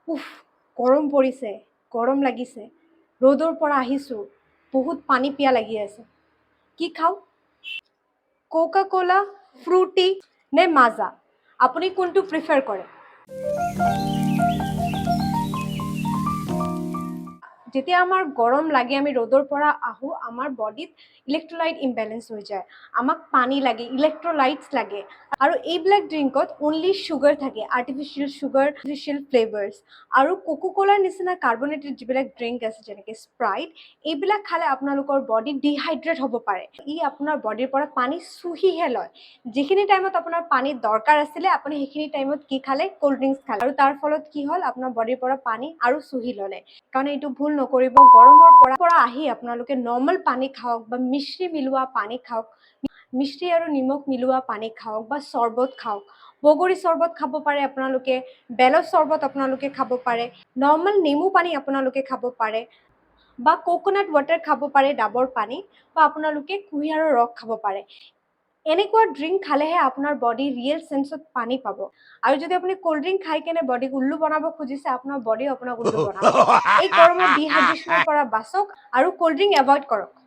উফ, গৰম পৰিছে, গৰম লাগিছে, ৰ'দৰ পৰা আহিছোঁ, বহুত পানী পিয়াহ লাগি আছে। কি খাওঁ? কোকা কোলা, ফ্ৰুটি নে মাজা? আপুনি কোনটো প্ৰিফাৰ কৰে? যেতিয়া আমাৰ গৰম লাগে, আমি ৰ'দৰ পৰা আহোঁ, আমাৰ বডিত ইলেক্ট্ৰলাইট ইমবেলেঞ্চ হৈ যায়। আমাক পানী লাগে, ইলেক্ট্ৰলাইটছ লাগে। আৰু এইবিলাক ড্ৰিংকত অনলি চুগাৰ থাকে, আৰ্টিফিচিয়েল চুগাৰ, আৰ্টিফিচিয়েল ফ্লেভাৰ্ছ। আৰু কোকো কোলাৰ নিচিনা কাৰ্বনেটেড যিবিলাক ড্ৰিংক আছে, যেনেকৈ স্প্ৰাইট, এইবিলাক খালে আপোনালোকৰ বডি ডিহাইড্ৰেট হ'ব পাৰে। ই আপোনাৰ বডিৰ পৰা পানী চুহিহে লয়। যিখিনি টাইমত আপোনাৰ পানীৰ দৰকাৰ আছিলে, আপুনি সেইখিনি টাইমত কি খালে? ক'ল্ড ড্ৰিংকছ খালে। আৰু তাৰ ফলত কি হ'ল? আপোনাৰ বডিৰ পৰা পানী আৰু চুহি ল'লে। কাৰণে এইটো ভুল নকৰিব। গৰমৰ পৰা আহি আপোনালোকে নৰ্মেল পানী খাওক বা মিশ্ৰি মিলোৱা পানী খাওক, মিশ্ৰি আৰু নিমখ মিলোৱা পানী খাওক বা চৰ্বত খাওক। বগৰী চৰ্বত খাব পাৰে আপোনালোকে, বেলৰ চৰ্বত আপোনালোকে খাব পাৰে, নৰ্মেল নেমু পানী আপোনালোকে খাব পাৰে বা কোকোনাট ৱাটাৰ খাব পাৰে, ডাবৰ পানী বা আপোনালোকে কুঁহিয়াৰৰ ৰস খাব পাৰে। এনেকুৱা ড্ৰিংক খালেহে আপোনাৰ বডি ৰিয়েল চেন্সত পানী পাব। আৰু যদি আপুনি ক'ল্ড ড্ৰিংক খাই কেনে বডিক উল্লু বনাব খুজিছে, আপোনাৰ বডিও আপোনাক উল্লু বনাব। এই গৰমত ডিহাইড্ৰেশ্যনৰ পৰা বাচক আৰু ক'ল্ড ড্ৰিংক এভইড কৰক।